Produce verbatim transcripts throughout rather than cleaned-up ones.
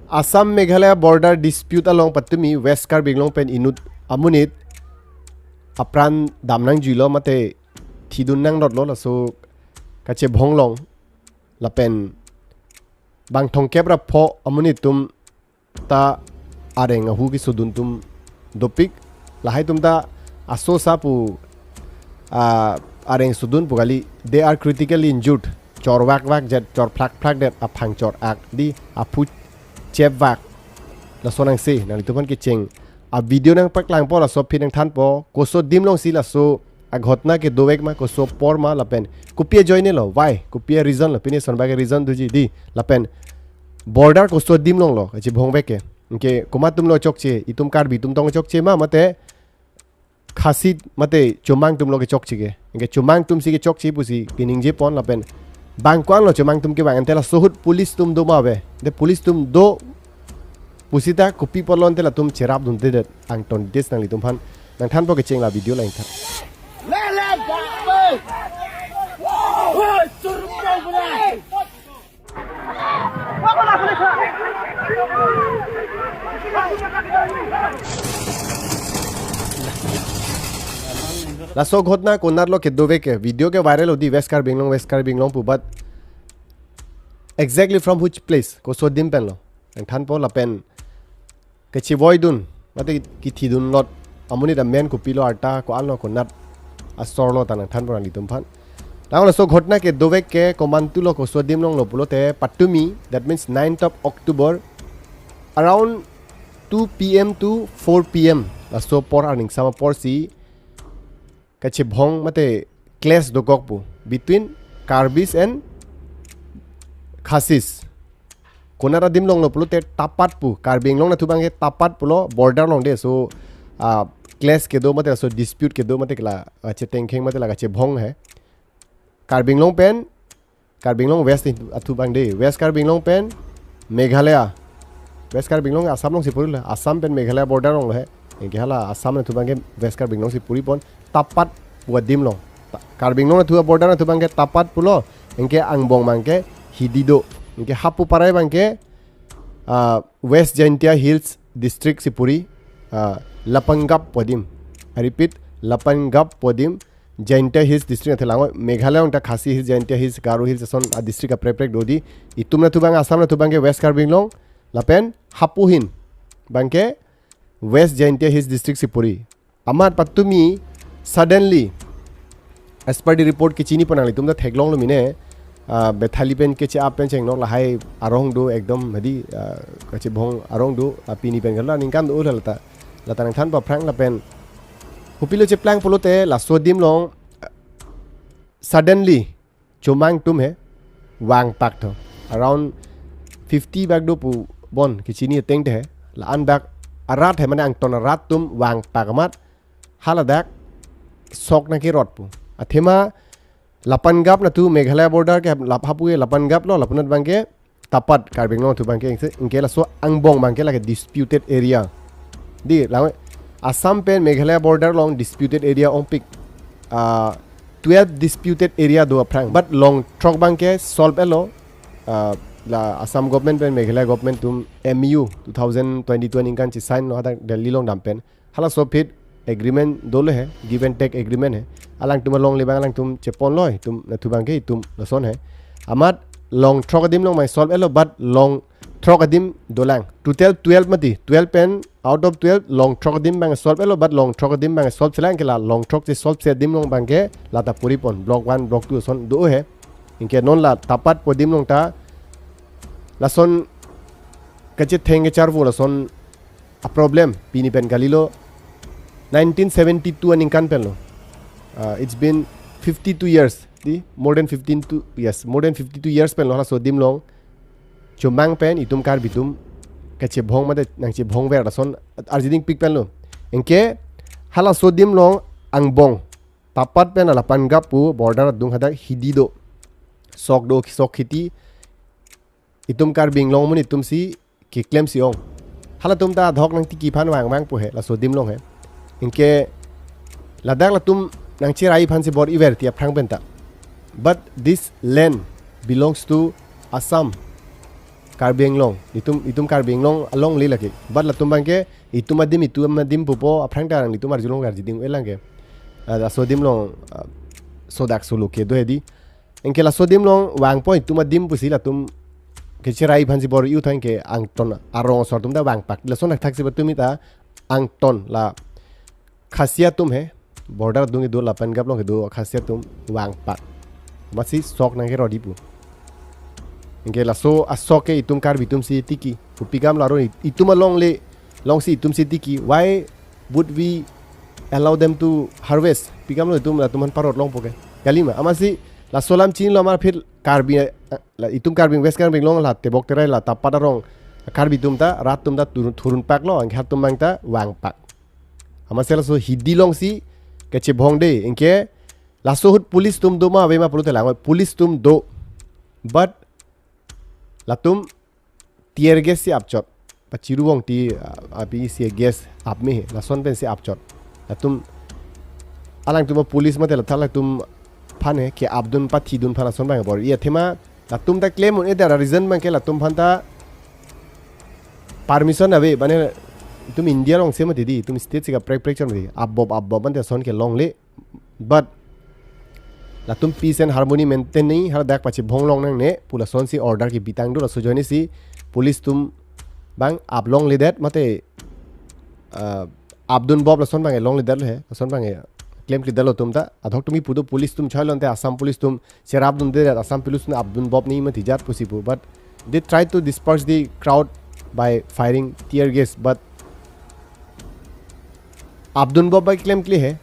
Assam Meghalaya border dispute along patumi West Karbi Anglong pen inut amonit apran dam nangjuilo mate thidun nanglotlo laso kachebhong along lapen bang thomkep ra pho amonit atum ta areng ahu kesodun atum dopik, lahai atum ta aso sa pu, ah, areng sodun pu kali, they are critically injured. Chor vak vak det, chor phlak phlak det, aphang chor ak di, aphu chep vak. Laso nangsi, nanglitum aphan kecheng a video nangpaklangpo, laso aphi nangthanpo, koso adim alongsi laso aghotna kedovek ma, koso apor ma lapen kopi ajoinelo, why? Kopi a reason lo, pine son bak reason doji di, lapen border koso adim alonglo kachebhongvek ke. Anke komat atumlo chokche, itum Karbi atum tong chokche ma mate Khasi mate Chomang atumlo kechokche ke. Anke Chomang atumsi kechokche pusi keningjepon lapen bang ko-anlo Chomang atum kevang, ante laso ahut police atum do ma ave. De police atum do pusita kopi apotlo ante latum cherapdundedet, angton details nanglitum aphan nangthanpo, kecheng la video la ingthan. Laso ghotna konatlo kedovek ke, video ke viral odi, West Karbi Anglong, West Karbi Anglong pu, but exactly from which place, koso adim penlo? Nangthanpo lapen kechevoidun mate kethidunlot amonit amen kopilo, arta ko-anlo, konat asorlo ta nangthanpo nanglitum aphan. Tanglo laso ghotna kedovek ke komantulo, koso adim alonglo pulote patumi, that means ninth of October, around two P M to four P M, laso apor, arningsam aporsi kachebhong mate clash dokok pu between Karbis and Khasis. Konat adim alonglo pulote Tapat pu, Karbi Anglong nathu abangke Tapat pulo, border along de, so, ah, clash kedo mate, so dispute kedo mate, la, ah, chetengkheng mate la kachebhong he. Karbi Anglong pen, Karbi Anglong West athu abang de, West Karbi Anglong pen Meghalaya, West Karbi Anglong Assam alongsi purilo, Assam pen Meghalaya border alonglo he. Anke hala Assam nathu abangke West Karbi Anglongsi puripon, Tapat pu adim along. Ta-, Karbi Anglong nathu aborder nathu abangke Tapat pulo, anke angbong abangke Hidi do. Anke hapu parai abangke, ah, West Jaintia Hills District si puri, ah, Lapangap pu adim. I repeat, Lapangap pu adim, Jaintia Hills District athe lang-oi, Meghalaya along ta Khasi Hills, Jaintia Hills, Garo Hills, ason a district kaprek prek do di. Itum nathu abang, Assam nathu abangke West Karbi Anglong, lapen hapu ahin abangke West Jaintia Hills District si puri. Amat patumi suddenly, as per the report kechinipon, nanglitum ta theklonglo mine, ah, Bethali pen keche-ap pen chengnok, lahai arong do ekdom hadi, ah, kachebhong arong do, ah, pini pen kala ningkan do la lata. Lata nangthanpo aphrang lapen kopilo cheplang pulote laso adim along, ah, suddenly Chomang atum he vangpak tho. Around fifty bak do pu bon kechini ateng te he. La-an bak arat he, mane angton arat atum vangpak amat haladak sok nangkerot pu. Athema Lapangap nathu Meghalaya border ke lap hapu ke Lapangap lo, lapunat abangke Tapat, Karbi Anglong nathu abangke, anke, anke laso angbong abangke lake disputed area. Di, lang-oi, Assam pen Meghalaya border along disputed area ongpik, ah, twelve disputed area do aphrang. But long throk abangke solve-etlo, ah, la Assam government pen Meghalaya government atum M U two thousand twenty-two aningkan chesign lo hadak Delhi along dam pen. Halaso aphi agreement dolo he, give and take agreement he. Alangtum alongle abang alangtum cheponlo, itum nathu abangke itum lason he. Amat long throk adim along abang solve-etlo, but long throk adim dolang. Total twelve mati, twelve pen out of twelve long throk adim abang solve-etlo, but long throk adim abang solve chelang, anke la long throk che-solve-se adim along abangke lata puripon, block one, block two ason do he. Anke non la Tapat pu adim along ta lason kachetheng kacharvo lason a problem pini pen kalilo, nineteen seventy-two aningkan penlo. Uh, it's been fifty-two years, di, more than fifteen to, yes, more than fifty-two years penlo halaso adim along Chomang pen itum Karbi atum kachebhong mate nangchebhongver lason arjidingpik penlo. Anke halaso adim along angbong Tapat pen Lapangap pu border adung hadak Hidi do. Sok do, sok khiti, itum Karbi Anglong amonit atumsi keklemsi ong. Halatum ta adhok nangtiki aphan vang vangpo he, laso adim along he. Anke ladak latum nangcherai aphansi bor-iver ti aphrang pen ta. But this land belongs to Assam. Karbi Anglong, itum, itum Karbi Anglong alongle lake. But latum abangke itum adim, itum adim pupo aphrang ta arang itum arjulong karjiding elang ke. Ah, laso adim along, ah, sodak solo kedo hedi. Anke laso adim along vangpo itum adim pusi latum kecherai aphansi bor-i thang ke Angton arong asor atum ta vangpak. Lason athak si ba tumi ta Angton la Khasi atum he, border adung kedo lapen gap along kedo Khasi atum vangpak. Amatsi sok nangkerot-i pu. Anke laso asok ke itum Karbi atumsi tiki. Kopi kam laro it-, itum alongle, alongsi itumsi tiki. Why would we allow them to harvest? Pi kam lo itum, latum aphan parot longpo ke. Kalima, amatsi laso alam chinilo amar aphi Karbi, eh, la itum Karbi, West Karbi Anglong la tebok terai la Tapat arong Karbi atum ta, rat atum ta thurun, thurunpaklo, anke halatum abang ta vangpak. Amatsi laso hidi alongsi kechebhong de, anke laso ahut police atum do ma ave ma pulote lang, police atum do. But latum tear gas si apchot. Pachiru vong ti, ah, api si gas apme he, lason pensi apchot. Latum alangtum police mate la thala atum aphan he, ke-apdun pathidun aphan lason abang bor-i. Athema latum ta claim un-edet a-reason abangke latum aphan ta permission ave, mane itum India alongsi mati di, itum state si kaprek prek chot mati. Apbop apbop mate lason kelongle. But latum peace and harmony maintain nangji, haladak pachebhong long nangne pu lasonsi order kebitang do, laso ajoinesi police atum abang aplongledet mate, ah, apdunbop lason abang longledetlo he, lason abang klemkledetlo atum ta. Adhok tumi pu do police atum choi lonte Assam police atum cherapdundedet, Assam police atum apdunbop nangji mati jat pusi pu. But they try to disperse the crowd by firing tear gas, but apdunbop abang klemkle he.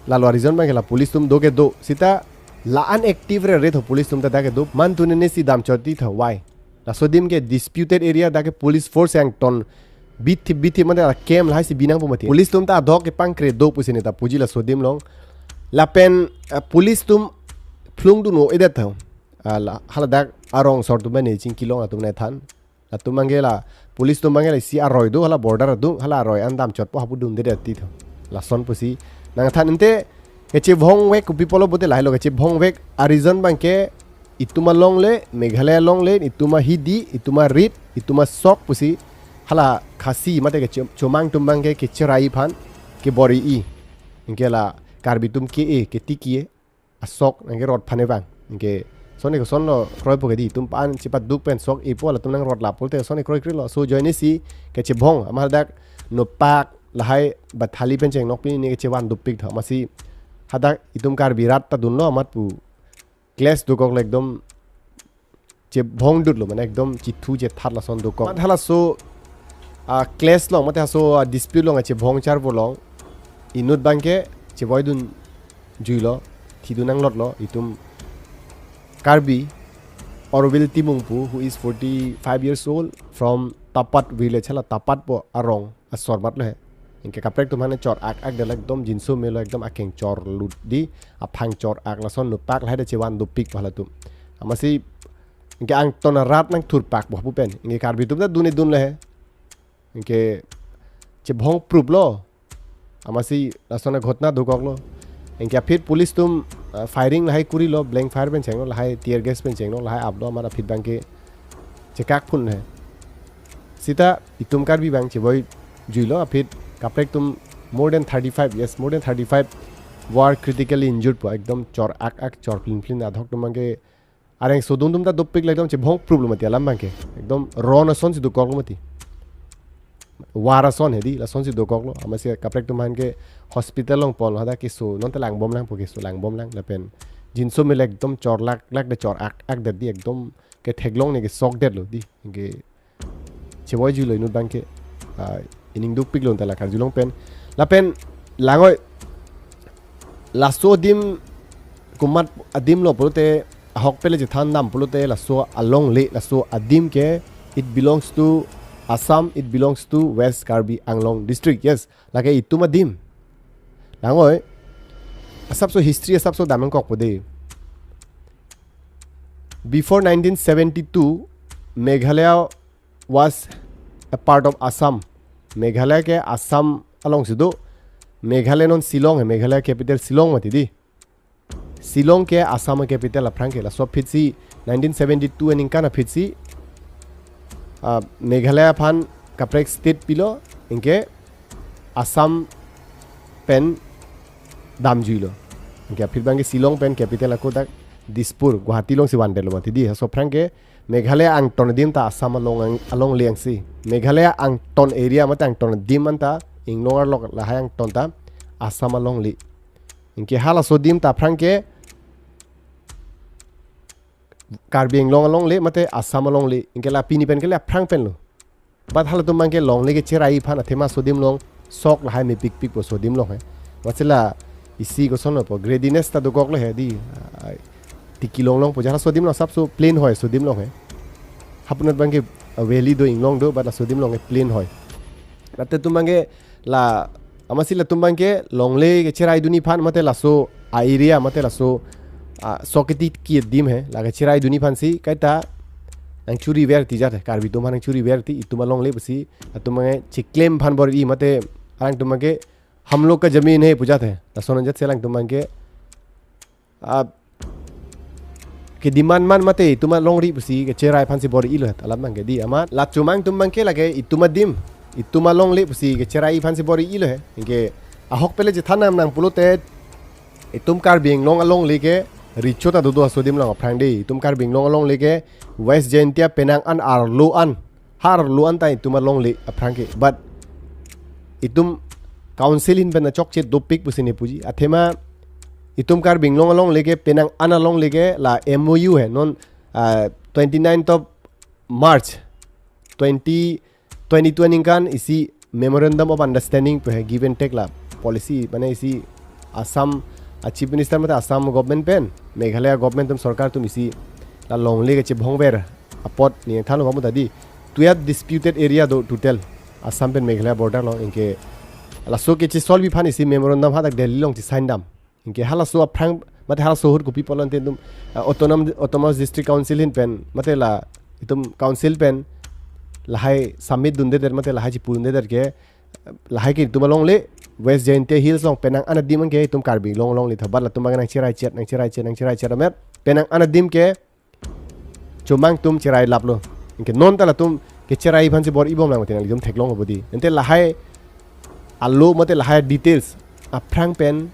Lalo a-reason abangke la police atum do kedo. Seta la-an active rere tho police atum ta dak kedo. Man tunene si damchot-i tho, why? Laso adim ke disputed area, dak ke police force Angton bithi bithi mate la camp lahai si binangpo mati. Police atum ta adhok kepangkre do pusi neta puji laso adim along. Lapen, eh, police atum phlungdun un-edet tho. Ah, la, haladak arong asor atum mane chingkilong atum nangthan. Latum abangke la, police atum abangke la isi aroi do, hala border adung, hala aroi an damchotpo hapu dundedet ti tho. Lason pusi nangthan, ante kechebhongvek kopi pulo pulote lahelo, kechebhongvek a-reason abangke itum alongle, Meghalaya alongle, itum ahidi, itum arit, itum asok pusi hala Khasi mate keche-, chomang atum abangke kecherai aphan kebor-i. Anke la Karbi atum ke-e, ketiki-e asok nangkerot aphan abang. Anke sone kosonlo kroipo ke di, itum aphan chepaduk pen sok-epo, latum nangrot lap pulote sone kroikrelo. Laso ajoinesi kechebhong, amat hadak nopak lahai bathali pen chengnok pini ne kechevan dopik tho. Amatsi hadak itum Karbi rat ta dunlo amat pu clash dokoklo, ekdom chebhong dutlo, mane ekdom chithu chethat lason dokok. Amat halaso, ah, clash along mate halaso, ah, dispute along, ah, chebhong charvo along inut abangke chevoidun juilo, thidun nanglotlo itum Karbi Orville Timung pu, who is forty-five years old, from Tapat village, hala Tapat pu arong asor amatlo he. Anke kaprek atum aphan chor-ak-ak det, ekdom jinso melo, ekdom akeng chorlut di, aphang chor-ak, lason nopak lahai ta chevan dopikpo halatum. Amatsi anke Angton arat nangthurpakpo pu pen. Anke Karbi atum ta dun-e dunlo he. Anke chebhong proof lo. Amatsi lason aghotna dokoklo. Anke aphi police atum, ah, firing lahai kurilo, blank fire pen chenglo, lahai tear gas pen chenglo, lahai aplo, amat aphi abangke chekak phun he. Seta itum Karbi abang chevoi juilo, aphi kaprek atum more than thirty-five, yes, more than thirty-five were critically injured pu, ekdom chor-ak-ak, chor plin plin, adhok atum abangke areng sodung atum ta dopiklo, ekdom chebhong proof lo mati alam abangke. Ekdom ron asonsi dokoklo mati. War ason he di, lasonsi dokoklo. Amatsi kaprek atum aphan ke hospital along ponlo, hadak keso, non ta langbomlang pu, keso langbomlang. Lapen jinso melo, ekdom chor-ak-ak det, chor-ak-ak det di, ekdom ketheklong ne kesokdetlo di. Anke chevoi juilo inut abangke. Ah, ining dukpiklo anta la karjulong pen. Lapen langoi, laso adim komat adim lo pulote, ahokpet le chethan dam pulote, laso alongle, laso adim ke, it belongs to Assam, it belongs to West Karbi Anglong district. Yes, lake itum adim. Langoi, asapso history asapso dam nangkokpo de. Before nineteen seventy-two, Meghalaya was a part of Assam. Meghalaya ke Assam alongsi do. Meghalaya non Shillong he, Meghalaya capital Shillong mati di. Shillong ke Assam capital aphrang ke, laso aphitsi nineteen seventy-two aningkan aphitsi ah, Meghalaya aphan kaprek state pilo, anke Assam pen damjuilo. Anke aphi abangke Shillong pen capital ako dak Dispur, Guwahati alongsi vandetlo mati di. Laso aphrang ke Meghalaya angton adim ta Assam along ang-, alongle angsi. Meghalaya angton area mate angton adim anta inglong arlok lahai angton ta Assam alongle. Anke halaso adim ta aphrang ke Karbi Anglong alongle mate Assam alongle. Anke la pini pen ke la aphrang penlo. But halatum abangke longle kecherai aphan athema laso adim along sok lahai mepikpikpo laso adim along he. Masi la isi kosonlo po, greediness ta dokoklo he di. Ai, tiki longlong po ja, laso adim along asapso plain hoi laso adim along he. Hapunat abangke, uh, valley do, inglong do, but laso adim along he plain hoi. Latum abangke la, amatsi latum abangke longle kecherai dunji aphan mate laso a-area mate laso, ah, sok ketiki adim he, la kecherai dunji aphansi kaita nangchuriver ti jat he, Karbi atum aphan nangchuriver ti, itum alongle pusi latum abangke checlaim aphan bor-i mate alangtum abangke hum log ka zameen hai pu jat he. Lason jatsi alangtum abangke, ah, kedemand man mate itum alongri pusi kecherai aphansi bor-ilo he, alam abangke di. Amat la chomang atum abangke lake itum adim, itum alongle pusi kecherai aphansi bor-ilo he. Anke ahok pen le chethan nam nang pulote itum Karbi Anglong alongle ke recho ta dodo laso adim along aphrang di. Itum Karbi Anglong alongle ke West Jaintia penang an arlo an, ha arlo an ta itum alongle aphrang ke. But itum council ahin pen chokche dopik pusi ne puji. Athema itum Karbi Anglong alongle ke penang an alongle ke la M O U he. Non, ah, twenty-ninth of March twenty twenty-two aningkan isi Memorandum of Understanding pu he, give and take la policy, mane isi Assam a Chief Minister mate Assam government pen Meghalaya government atum, sorkar atum isi la longle kechebhongver apot ne thanlo kamu tadi twelve disputed area do total Assam pen Meghalaya border along. Anke laso kechesolve aphan isi memorandum hadak Delhi along chesign dam. Anke halaso aphrang mate halaso ahut kopi pulo tangte itum, ah, autonom-, Autonomous District Council ahin pen mate la itum council pen lahai submit dundedet mate lahai chipudundedet ke, lahai ke itum alongle West Jaintia Hills along penang an adim ke itum Karbi Anglong alongle tha, but latum abang nangcherai chet, nangcherai chet, nangcherai chet amat penang an adim ke chomang atum cherai laplo. Anke non ta latum kecherai aphansi bor-ibom lang mati, nangtum theklong abodi. Ante lahai alo mate lahai details aphrang pen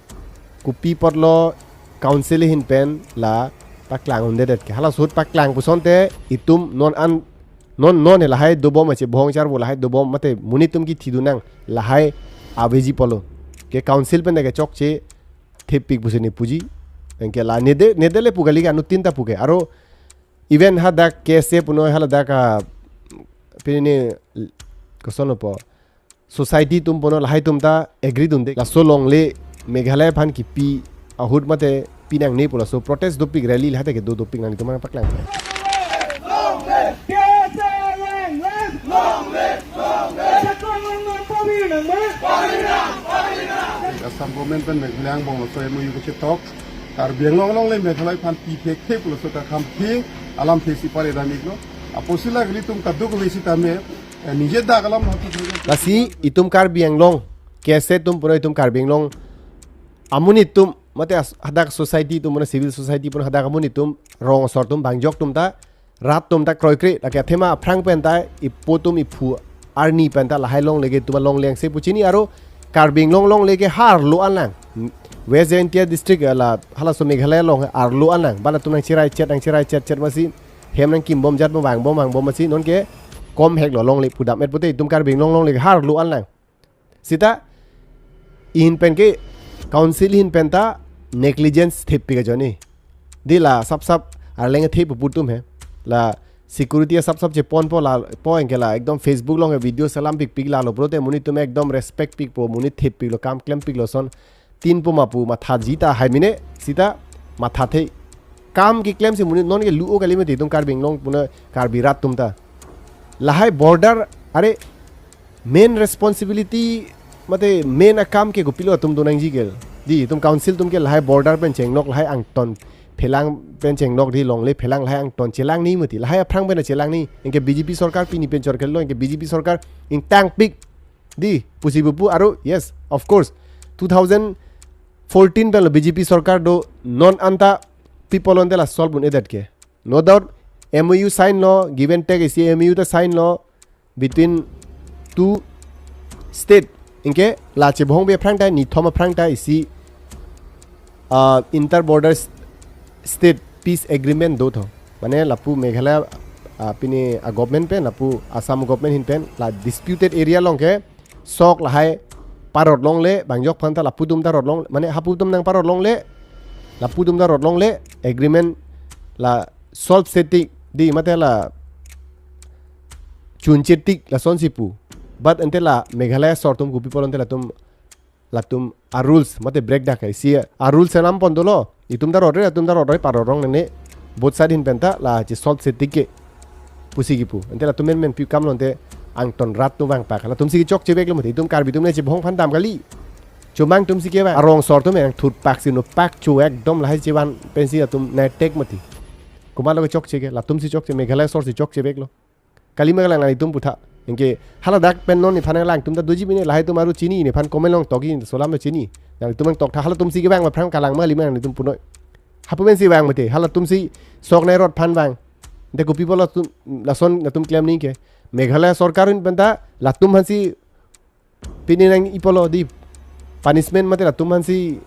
kopi apotlo council ahin pen la paklang undedet ke. Halaso ahut paklang pusonte itum non an, non non he lahai dobom ache bhong char vo lahai dobom mate monit atum kithi dun nang lahai aveji pulo. Ke council pen ke chokche thepik pusi ne puji. Anke la nede, nede le pu kali ke, anuttin ta pu ke. Aro even hadak K S A punoi haladak, ah, pini koson po, society atum punoi lahai atum ta agree dunde. Laso longle Meghalaya aphan kipi ahut mate pinangne pu laso protest dopik rally lahai ta kedo dopik nangtum aphan paklang. Assam government pen Meghalaya angbong laso M O U kechetok, Karbi Anglong alongle Meghalaya aphan pi thekthe pu laso kakham thing alamthe si pare damiklo. Apotsi la ilitum kadokave sitame, eh, nije dak alam hati. Lasi itum Karbi Anglong, K S A atum punoi itum Karbi Anglong amonit atum mate as-, hadak society atum punoi, civil society punoi, hadak amonit atum, rong asor atum, bangjok atum ta, rat atum ta kroikre, lake athema aphrang pen ta ipo atum, iphu arni pen ta lahai longle ke itum alongle angse pu chini. Aro Karbi Anglong alongle ke ha arlo an lang, West Jaintia district, eh, la halaso Meghalaya along arlo an lang, bana atum nangcherai chet, nangcherai chet chet masi hem nangkimbom jat mo vangbom vangbom masi non ke kom heklo longle pudam-et pute itum Karbi Anglong alongle ke ha arlo an lang. Sita ahin pen ke council ahin pen ta negligence thepik ajoine. Di la sap sap arleng thep pu atum he. La security sap sap cheponpo lapu anke la ekdom Facebook along video salam pikpik lalo pulote monit atum ekdom respect pikpo, monit thepiklo, kam klempiklo ason tin pu ma pu mathaji tahai mine, sita mathathe. Kam keklemsi monit non ke lu-o kali mati itum Karbi Anglong punoi Karbi rat atum ta. Lahai border, are, main responsibility mate main akam ke kopilo atum donangji ke. Di itum council atum ke lahai border pen chenglok, lahai angton phelang pen chenglok, di longle phelang lahai angton chelang ni mati. Lahai aphrang pen chelang ni. Anke B J P sorkar pini pen chorkelo, anke B J P sorkar ingtangpik di pusi pupu. Aro yes, of course, two thousand fourteen pen lo B J P sorkar do, non anta people on the la solve un-edet ke. No doubt, M O U sign lo, give and take isi M O U ta sign lo between two state. Anke la chebong pi aphrang ta, nithom aphrang ta isi, uh, inter border s- state peace agreement do tho. Mane lapu Meghalaya, uh, pini a government pen, lapu Assam government ahin pen, la disputed area along ke sok lahai parot longle, bang jok aphan ta lapu atum ta rot long, mane hapu atum nang parot longle, lapu atum ta rot longle, agreement la solve setik, di mate la chunchetik, lasonsi pu. But ante la Meghalaya sor atum kopi apot ante latum, latum a rules mate break dak isi a rules enam pon dolo. Itum ta rot re, atum ta rot re, parot longle ne. Both side ahin pen ta la che solve setik ke pusi kipu. Ante latum men men pi kam lo ante angton rat atum vangpak. Latumsi kechokche veklo mati. Itum Karbi atum ne chebong aphan dam kali. Chomang atumsi kevang. Arong sor atum nangthut pak si no pak chu ekdom lahai chevan pensi atum nai tek mati. Komatlo kechokche ke, latumsi chokche, Meghalaya sorsi chokche veklo. Kali ma kalang nangtum putha. Anke haladak pen non nephan nanglang atum ta doji pine, lahai atum aru chini, nephan comment along tokji, solam lo chini. Nangtum nangtok tha, halatumsi kevang ma aphrang kalang ma kali ma nangtum punoi. Hapu pensi vang mate, halatumsi sok nai rot aphan vang. Ante kopi apot latum, lason latum klem nangji ke. Meghalaya sorkar ahin pen ta latum aphansi pini nangji pulo di, punishment mate latum aphansi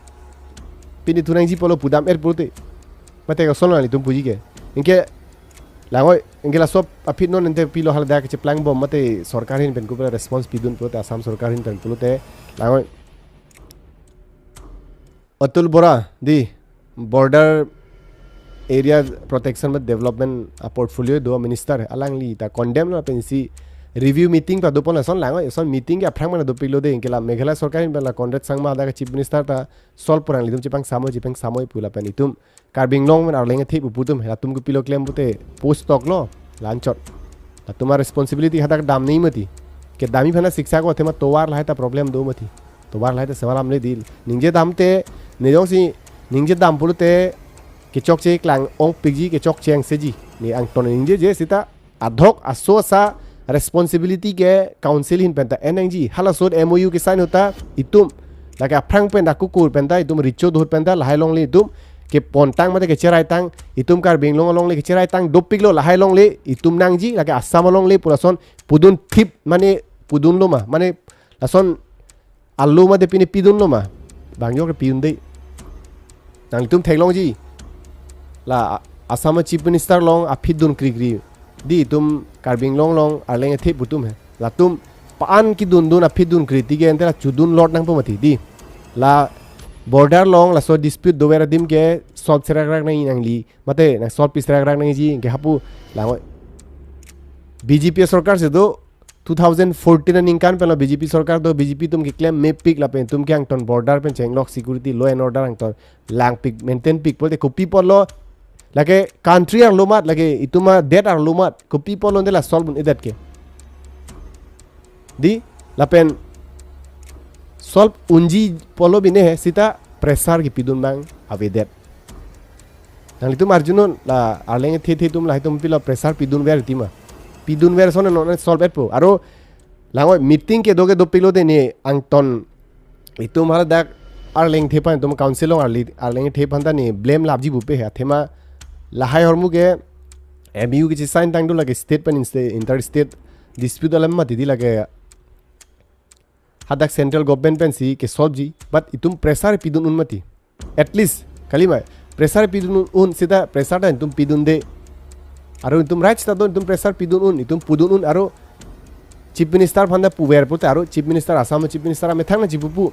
pini thu nangji pulo pudam er pulote. Mate kosonlo nangtum puji ke. Anke langoi, anke laso aphi non ante pilo haladak kecheplang bom mate sorkar ahin pen kopilo response pidun pulote, Assam sorkar ahin pen pulote. Langoi. Atul Bora, di border area protection mate development a portfolio do minister, alangli ta condemn lo pensi review meeting padopon, lason langoi, lason meeting ke aphrang mana dopiklo de, anke la Meghalaya sorkar ahin pen la Conrad Sangma hadak chief minister ta solve pu nanglitum chepangsamoi, chepangsamoi pu lapen itum Karbi Anglong pen Arleng athe pupu atum, latum kopilo klem pute post toklo, la-anchot. Latum a responsibility hadak dam nangji mati. Kedamji aphan ta siksak o, athema tovar lahai ta problem do mati. Tovar lahai ta sewa lam le dil. Ningje damte, ne jongsi ningje dam pulote, kechokche klang ongpikji, kechokche angseji. Ne angton ningjeje seta adhok aso asa responsibility ke council ahin pen ta en nangji. Halaso M O U ke sign ahut ta itum lake aphrang pen ta kukur pen ta itum recho do ahut pen ta lahai alongle itum kepontang mate kecheraitang, itum Karbi Anglong alongle kecheraitang dopiklo, lahai alongle itum nangji, lake Assam alongle pu lason pudun thip mane pudunlo ma, mane lason alo mate pine pidunlo ma, bang jok pidunde. Nangtum theklongji, la Assam chief minister along aphi dun krikri, di itum Karbi Anglong along Arleng athe pu atum he. Latum pa-an kedun dun aphi dun krikri ke ante la chedun lot nangpo mati di. La border along laso dispute dover adim ke solve serak rak nangji nangli. Mate nang solve pi serak rak nangji, anke hapu langoi. B J P sorkar si do, two thousand fourteen aningkan pen lo B J P sorkar do, B J P atum keklem mepik lapen itum ke angton border pen chenglok, security, law and order angton langpik, maintain pik pulote kopi apotlo, lake country arlo mat, lake itum adet arlo mat, kopi apotlo ante la solve un-edet ke. Di, lapen solve unji pulo bine he, seta pressure kepidun abang avedet. Nanglitum arjunon, la Arleng athe athe atum lahai atum pilo pressure pidunver ti ma. Pidunver ason non solve-etpo. Aro langoi meeting kedo ke dopiklo de, ne angton itum haladak Arleng athe aphan, itum council along arli Arleng athe aphan ta ne blame lapji pupe he, athema lahai ahormu ke M O U ke che-sign tang do, lake state pen inste-, inter state dispute alam mati di, lake hadak central government pensi ke solve ji, but itum pressure pidun un mati. At least, kali ma, pressure pidun un, seta pressure ta itum pidunde. Aro itum rights ta do, itum pressure pidun un, itum pudun un, aro chief minister aphan ta puver pulote, aro chief minister, Assam chief minister amethang nangchipupu.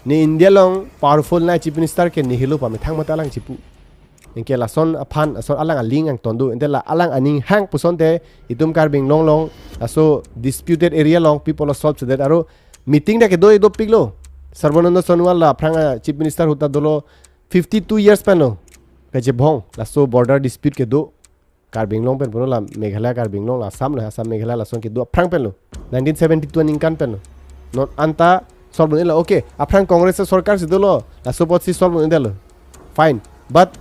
Ne India along powerful na chief minister ke ne helo pu amethang mate alang chipu. Anke lason aphan, lason alang aling angton do. Ante la alang aning hang pusonte itum Karbi Anglong along, laso disputed area along pi pulo solve sedet, aro meeting ta kedo dopiklo. Sarbananda Sonowal la aphrang a chief minister ahut ta dolo, fifty-two years pen lo kachebong laso border dispute kedo. Karbi Anglong pen pulo, la Meghalaya, Karbi Anglong, la Assam lo, Assam, Meghalaya lason kedo aphrang pen lo. Nineteen seventy-two aningkan pen lo. Non anta solve un-elo, okay. Aphrang Congress sorkar si dolo, laso apotsi solve un-edetlo. Fine. But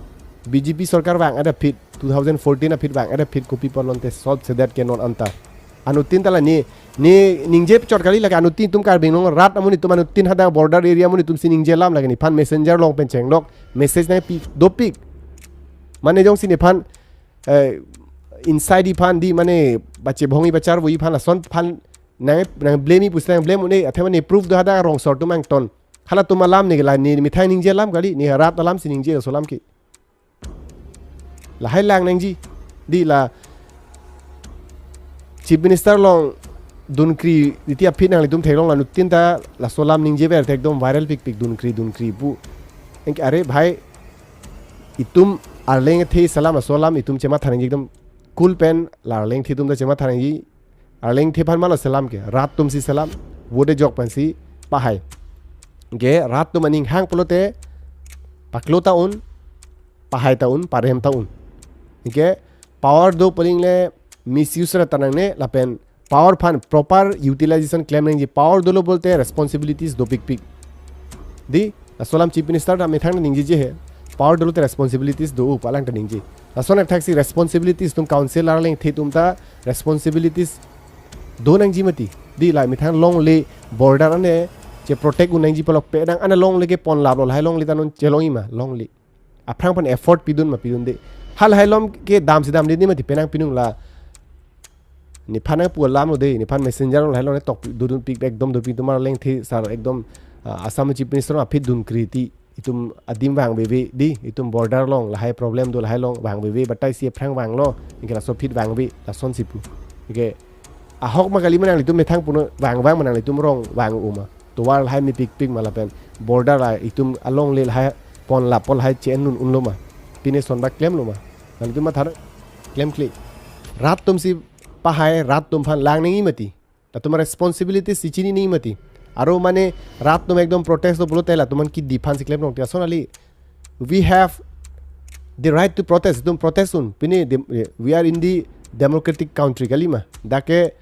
B J P sorkar vang-et aphi, two thousand fourteen aphi vang-et aphi kopi pulo ante solve sedet ke non anta. Anuttin ta la ne, ne ningje chot kali, lake anuttin itum Karbi Anglong arat amonit atum, anuttin hadak border area amonit atumsi ningje alam, lake nephan messenger along pen chenglok message nangpi dopik. Mane jongsi nephan, eh, inside iphan di mane bache bhongi bachar vo iphan lason phan nang nang blame ipusi nang blame un-e, athe mane proof do hadak rong sor atum angton. Halatum alam ne la ne methang ningje alam kali, ne rat alamsi ningje laso alam ke. Lahai lang nangji. Di la Chief Minister along dunkri titi aphi nanglitum theklong, anuttin ta laso alam ningjever te ekdom viral pikpik, dunkri dunkri pu. Anke are bhai, itum arleng athe alam laso alam itum chematha nangji, ekdom cool pen la arleng athe atum ta chematha nangji. Arleng athe aphan ma laso alam ke, rat atumsi alam, vote ajok pensi pahai. Anke rat atum aning hang pulote paklo ta un, pahai ta un, parem ta un. Anke power do pu aling le misuse ra ta nangne, lapen power aphan proper utilization klem nangji. Power dolo pulote responsibilities do pikpik. Di, laso alam Chief Minister ta methang ningjeje he. Power dolo te responsibilities do u pu alang ta ningje. Lason akthaksi responsibilities atum council arleng athe atum ta responsibilities do nangji mati. Di la methang longle border ane cheprotect un nangji palok pe nang ana longle ke ponlaplo, lahai longle ta non chelongji ma longle. Aphrang aphan effort pidun ma pidunde. Halahai along ke damsi damde ni mati penang pinung la. Nephan nangpu alam lo de, nephan messenger along lahai along netok dodun pikpik, ekdom dopik atum arleng athe sar ekdom, ah, Assam Chief Minister aphi dunkri titi itum adim vangveve di, itum border along lahai problem do, lahai along vangveve, batai si aphrang vanglo, anke laso aphi vangve, lasonsi pu. Anke ahok ma kali ma nanglitum methang puno vang vang ma nanglitum rong vang u ma. Tovar lahai mepikpik ma lapen border la itum alongle lahai ponlap pon lahai che-en un unlo ma. Pine son bak klemlo ma. Nanglitum matha klemkle. Rat atumsi pahai, rat atum aphan lang nangji mati. Latum responsibilities si chini nangji mati. Aro mane rat atum ekdom protest lo pulote latum aphan kidi aphansi klemlong, lason kali. We have the right to protest. Itum protest un. Pine dem-, we are in the democratic country kali ma. Dak ke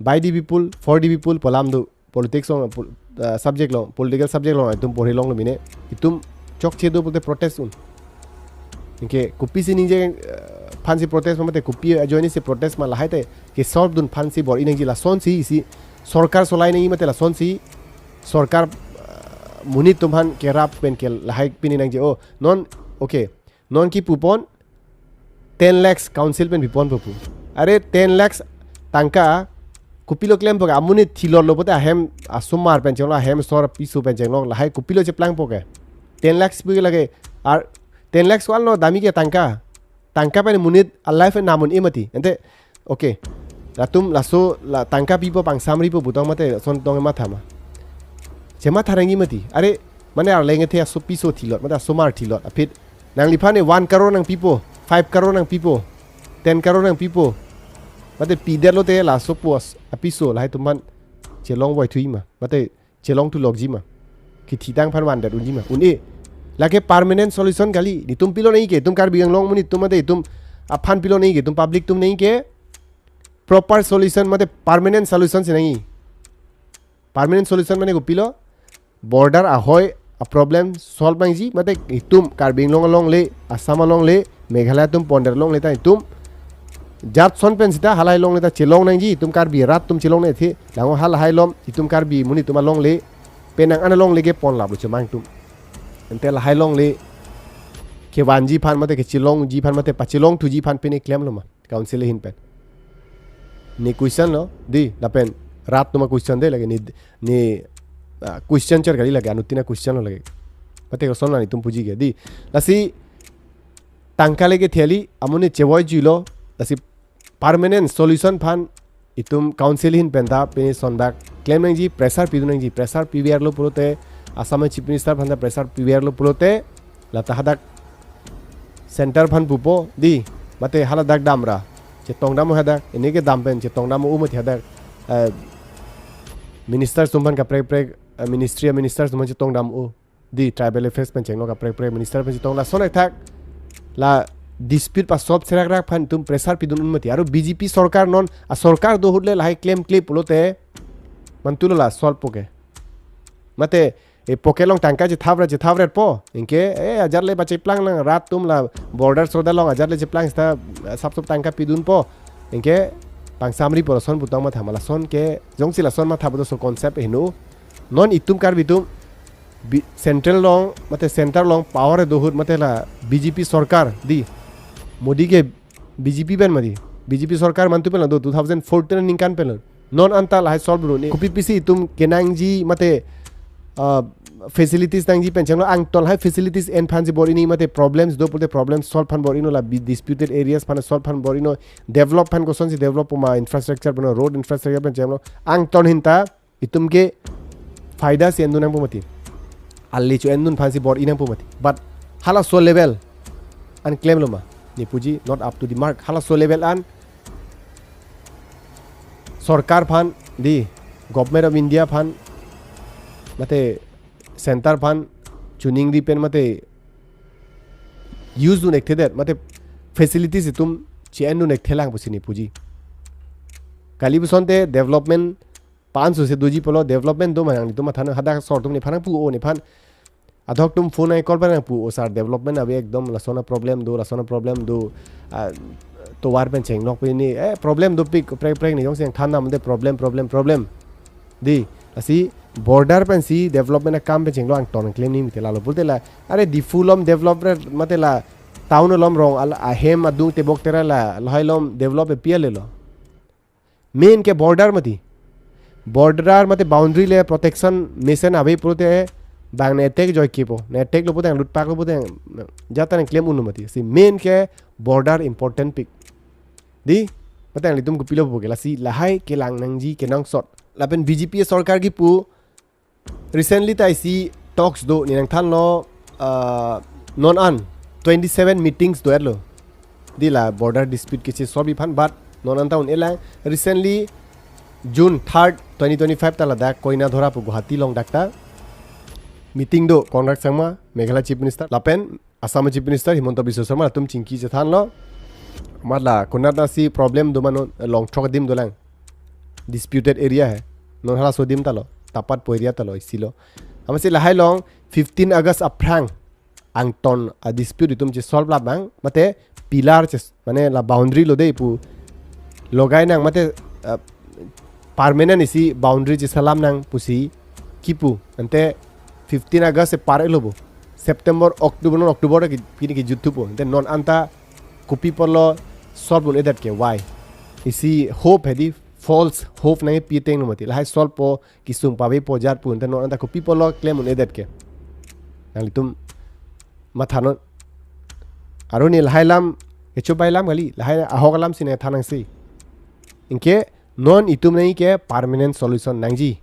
by the people, for the people pu alam do. Politics along, pol-, ah, subject along, political subject along itum porhi longlo mine. Itum chokche do pulote protest un. Anke kopisi ningje, ah, aphansi protest ma mate kopi ajoinesi protest ma, lahai te ke solve dun aphansi bor-i nangji, lasonsi isi sorkar solai nangji mate lasonsi sorkar, ah, monit atum aphan kerap pen ke lahai pini nangji. Oh, non, okay. Non kipu pon ten lakhs council pen pipon po pu. Are ten lakhs tangka kopilo klempo ke? Amonit thilot lo pulote ahem asomar pen chenglok, ahem sor apiso pen chenglok, lahai kopilo cheplangpo ke? Ten lakhs pu ke lake, ar ten lakhs ko-an lo dami ke tangka. Tangka pen monit a-life nam un-e mati. Ante, okay. Latum laso la tangka pipo, pangsamripo pu tong mate lason tong matha ma. Chematha nangji mati. Are mane arleng athe aso apiso thilot, mate asomar thilot, aphi nangliphan ne one crore nangpipo, five crore nangpipo, ten crore nangpipo. Mate pidetlo te laso post apiso lahai atum aphan chelong voithui ma, mate chelongthu lokji ma. Kithitang aphan vandet unji ma. Un-e. Lake permanent solution kali. Itum pilo nangji ke, itum Karbi Anglong monit atum mate itum aphan pilo nangji ke, itum public atum nangji ke proper solution mate permanent solution si nangji. Permanent solution mane kopilo? Border ahoi a-problem solve nangji, mate itum Karbi Anglong alongle, Assam alongle, Meghalaya atum pondet longle ta itum jat son pen sita halahai longle ta chelong nangji, itum Karbi rat atum chelong nangji, lango halahai along itum Karbi monit atum alongle, penang ana longle ke ponlaplo chemang atum. Ante lahai longle kevanji aphan mate kechelongji aphan mate pachelongthuji aphan pine klemlo ma council ahin pen? Ne question lo, di, lapen rat atum a-question de lake, ne, ne, ah, question chot kali lake, anuttin a-question lo lake. Mate koson la itum puji ke, di. Lasi tangka lake theli, amonit chevoijuilo, lasi permanent solution aphan itum council ahin pen ta pine son bak klem nangji, pressure pidun nangji, pressure piverlo pulote, Assam Chief Minister aphan ta pressure piverlo pulote, lata hadak center aphan pupo, di, mate haladak damra chetongdam hadak, ini ke dam pen chetongdam u mati hadak, eh, minister atum aphan kaprek prek, eh, ministry a-minister atum aphan chetongdam u, di, tribal affairs pen chenglok kaprek prek minister aphan chetong, lason athak la dispute pasolve serak rak aphan itum pressure pidun un mati. Aro B J P sorkar non a-sorkar do ahut le lahai klemkle pulote mantulo la solve po ke? Mate e pocket along tangka chethapret chethapretpo. Anke, eh, ajat le pacheplang nang, rat atum la border sorder along ajat le cheplang sita, eh, sap sap tangka pidunpo. Anke pangsamripo, lason pu tong matha ma, lason ke jongsi lason matha pu do so concept heno. Non itum Karbi atum bi-, central along, mate center along power do ahut mate la B J P sorkar, di, Modi ke B J P pen mati. B J P sorkar mantu pen lo do, two thousand fourteen aningkan pen lo. Non anta lahai solve ru ne. Kopi pisi itum kenangji mate, ah, facilities nangji pen chenglo, angton lahai facilities en phan si bor-i ne mate problems do pulote problems solve phan bor-i non, la bi-, disputed areas phan solve phan bor-i non, develop phan kosonsi develop puma, infrastructure pano, road infrastructure pen chenglo. Angton ahin ta itum ke faida si endun nangpo mati. Ali chu endun phan si bor-i nangpo mati. But halaso level an klemlo ma? Ne puji not up to the mark. Halaso level an sorkar phan, the Government of India phan, mate center phan choningri pen mate use dun ekthedet, mate facilities itum chi-en dun ekthelang pusi ne puji. Kali pusonte development pan suse doji pulo, development do ma nanglitum matha nang, hadak sor atum nephan nangpu-o, nephan adhok atum phone ai call pen nangpu-o, sir, development ave ekdom, lason a problem do, lason a problem do, ah, tovar pen chenglok pen ne, eh, problem dopik, prek prek ne jongsi nangthan nam de problem, problem, problem. Di, lasi border pensi development akam pen chenglo angton klem ne mati, lalo pulote la, are Diphu alom develop re mate la town alom rong al-, ahem adung tebok tera la, lahai alom develop e pi alelo. Main ke border mati. Border mate boundary le protection mesen ave pulote bang ne attack joike po. Ne attack lo pulote, lutpak lo pulote, jata nangklem un-o mati. Si main ke border important pik. Di, mate nanglitum kopilo puke, lasi lahai kelang nangji kenangsot. Lapen B J P sorkar kipu recently ta isi talks do, ne nangthanlo, ah, non an twenty-seven meetings do-etlo. Di la border dispute keche solve phan, but non anta un-elang. Recently June third, twenty twenty-five ta ladak Koinadhora pu Guwahati along dak ta meeting do, Conrad Sangma, Meghalaya Chief Minister, lapen Assam Chief Minister Himanta Biswa Sarma, latum chingki chethanlo. Amat la konat nasi problem do ma non, Longthrok adim dolang. Disputed area he. Non halaso adim ta lo. Tapat pu area ta lo, isi lo. Amatsi lahai along fifteen August aphrang angton a dispute itum che solve lap nang, mate pillar che, mane la boundary lo de pu logai nang, mate, ah, permanent isi boundary chesalam nang pusi kipu. Ante fifteen August e par-etlo bo. September, October, non October ki, pini kijut thupo. Ante non anta kopi apotlo solve un-edet ke? Why? Isi hope he di, false hope nangpi tenglo mati. Lahai solve po, kesung pavepo jat pu, ante non anta kopi apotlo klem un-edet ke? Nanglitum matha non. Aru ne lahai alam kechobai alam kali, lahai ahok alam si ne than nangsi. Anke non itum nangji ke permanent solution nangji.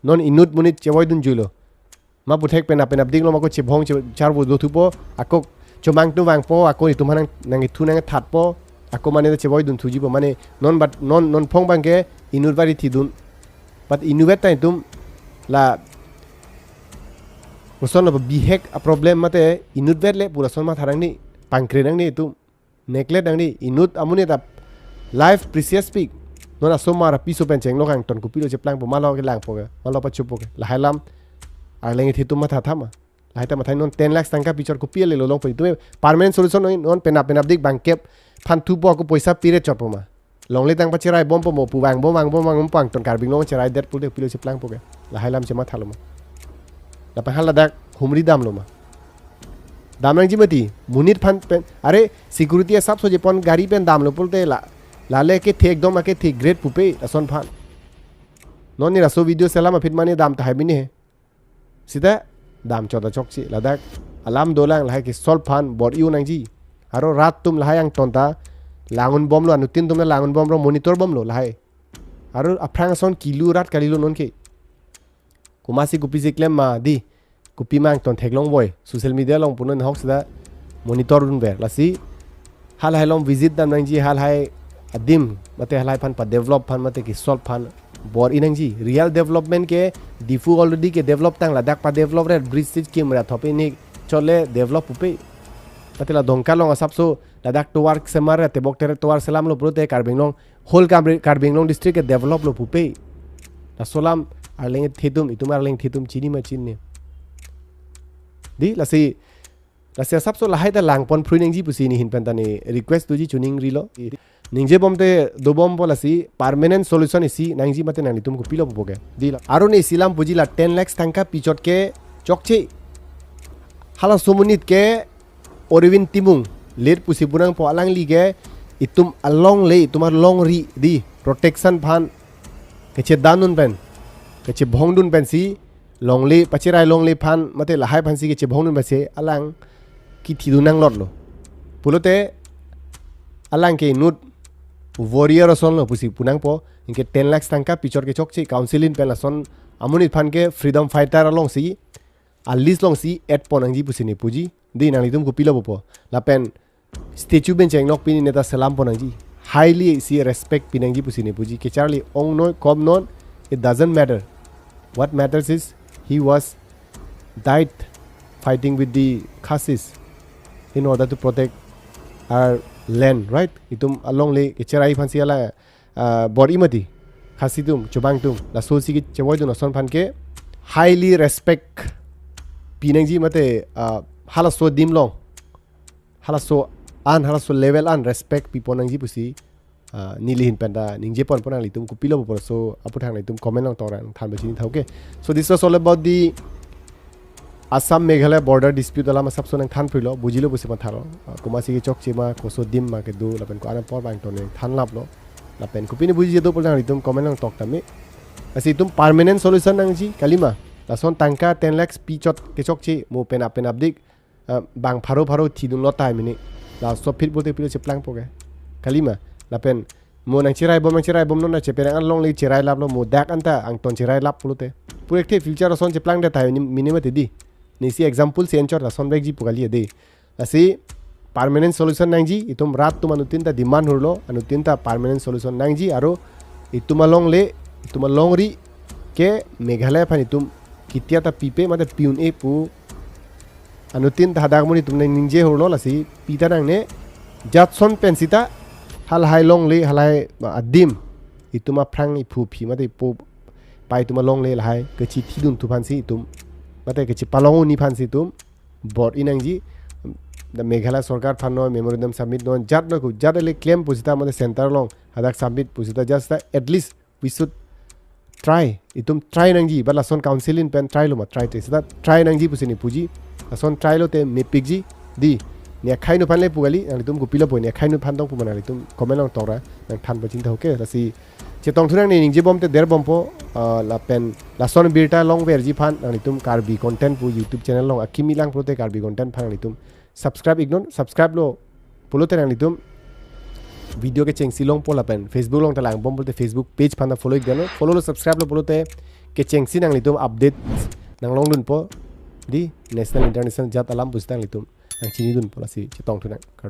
Non inut monit chevoi dunjuilo. Ma puthek penap penapdik lo, ma ako chebhong che-, charvo do thupo, ako chomang atum vangpo, ako itum aphan nang, nangthu nangthatpo, ako mane chevoi dun thujipo, mane non bat, non, non phong abang ke inutvet rithi dun. But inutvet ta itum la koson lo bihek a problem mate inutvet le pu lason matha nangne, pangkre nangne itum. Neglect nangne, inut amonit ta life precious pik. Non asomar apiso pen chenglok angton kopilo cheplangpo, ma lo kelangpo ke, ma lo pachopo ke? Lahai alam arleng ithi atum matha tha ma? Lahai ta matha non ten lakhs tangka pichot kopi ale lo longpo itum? Permanent solution non, non penap penapdik bangkep aphan thupo, ako poisa pire chotpo ma? Longle tang pacherai bompo mo, pu vangbom vangbom vangbom pu angton Karbi Anglong cheraidet pulote kopilo cheplangpo ke? Lahai alam chemathalo ma? Lapen haladak humri damlo ma? Dam nangji mati, monit aphan pen, are security asap so jepon gari pen damlo pulote la, lale kethe ekdom akethe great pupe lason aphan. Non ne laso video selam aphi mane dam tahai bini he. Sita damchot ta chokche, ladak alam dolang, lahai ke solve aphan bor-i un nangji. Aro rat atum lahai angton ta lang-un bomlo, anuttin atum ta lang-un bomlo, monitor bomlo lahai. Aro aphrang ason kilu rat kalilo nonke. Komatsi kopisi klem ma di, kopi ma angton theklong voi, social media along punon ahok sita monitor dunver. Lasi halahai along visit dam nangji, halahai adim mate halahai aphan padevelop aphan mate kesolve aphan bor-i nangji. Real development ke Diphu already kedevelop tang, ladak padevelop re, bridge stage kim re, athopi ni chole develop pupe. Mate la Dongka along asap so ladak tovar semar re, tebok tera tovar selamlo pulote Karbi Anglong, whole Karbi, Karbi Anglong district kedeveloplo pupe. Laso alam arleng ithi atum, itum arleng ithi atum chini ma chinine? Di, lasi, lasi asap so lahai ta langpon phrui nangji pusi ne ahin pen ta ne request doji, choningrilo. Ningje bomte dobompo, lasi permanent solution isi nangji mate nanglitum kopilo pupo ke? Di la. Aro ne isi alam puji, la ten lakhs tangka pichot ke chokche. Halaso amonit ke Arvind Timung, late pusi pu nangpo, alangli ke itum alongle, itum alongri di protection aphan kechedan dun pen, kechebhong dun pensi longle, pachirai longle aphan, mate lahai aphansi kechebhong dun pensi alang kethidun nanglotlo. Pulote alang ke inut warrior asonlo pusi pu nangpo, anke ten lakhs tangka pichot kechokche council ahin pen lason amonit aphan ke freedom fighter alongsi, a list alongsi add pon nangji pusi ne puji. Di nanglitum kopilo pupo. Lapen statue pen chenglok pini neta selam pon nangji. Highly si respect pi nangji pusi ne puji. Kecharli ong non, kom non, it doesn't matter. What matters is he was died fighting with the Khasis in order to protect our land, right? Itum alongle kecherai aphansi ala, ah, bor-i mati. Khasi atum, chobang atum, lasosi kechevoi dun ason aphan ke highly respect pi nangji mate, ah, halaso adim along, halaso an, halaso level an respect pi pon nangji pusi, ah, neli ahin pen ta ningje ponpo, nanglitum kopilo pupo, laso aphuthak nanglitum comment along tok ra nangthan pachini tha, okay? So this was all about the Assam Meghalaya border dispute alam asapso nangthan phri lo, bujilo pusi mathalo. Ah, komatsi kechokche ma, koso adim ma kedo, lapen ko-an apor abang ton nangthan laplo. Lapen kopine bujije do pu nanglitum comment along tok tame. Lasi itum permanent solution nangji, kalima. Lason tangka ten lakhs pichot kechokche mo penap penapdik, ah, bang pharo pharo thidun lo tai mini. Laso aphi pulote pilo cheplangpo ke, kalima. Lapen mo nangcherai bom, nangcherai bom non na cheperang alongle cherai laplo, mo dak anta angton cherai lap pulote. Pur ekthe future ason cheplangdet tai mini, mini mati di. Nesi example si enchot lason vekji pu kali di. Lasi permanent solution nangji, itum rat atum anuttin ta demand hurlo, anuttin ta permanent solution nangji, aro itum alongle, itum alongri ke Meghalaya aphan itum ketia ta pipe mate pi un-e pu anuttin ta hadak amonit atum ningje hurlo, lasi pi ta nangne, jat ason pen sita halahai longle, halahai adim, itum aphrang iphu aphi mate ipo pai atum alongle lahai kechethidun thu aphansi itum, mate kechepalong un-e aphansi itum bor-i nangji. The Meghalaya sorkar aphan non memorandum submit non, jat non ko, jat ele claim pusita mate center along hadak submit pusita, just at least we should try. Itum try nangji, but lason council ahin pen try lo ma, try te sita try nangji pusi ne puji. Lason try lote mepikji di. Ne akhai nu aphan le pu kali, nanglitum kopilo pu, ne akhai nu aphan tong pu ma nanglitum comment along tok ra nangthan pachini tha, okay? Lasi chetong thu nangne, ningje bom te der bompo, ah, lapen lason birta longverji aphan nanglitum Karbi Content pu YouTube channel along akimi lang pulote Karbi Content aphan nanglitum subscribe ik non, subscribe lo pulote nanglitum video kechengsi longpo, lapen Facebook along ta lang bom pulote Facebook page aphan ta follow ik non, follow lo, subscribe lo pulote kechengsi nanglitum update nanglong dunpo di, national international jat alam pusita nanglitum nangchini dunpo. Lasi chetong thu nang, kardom.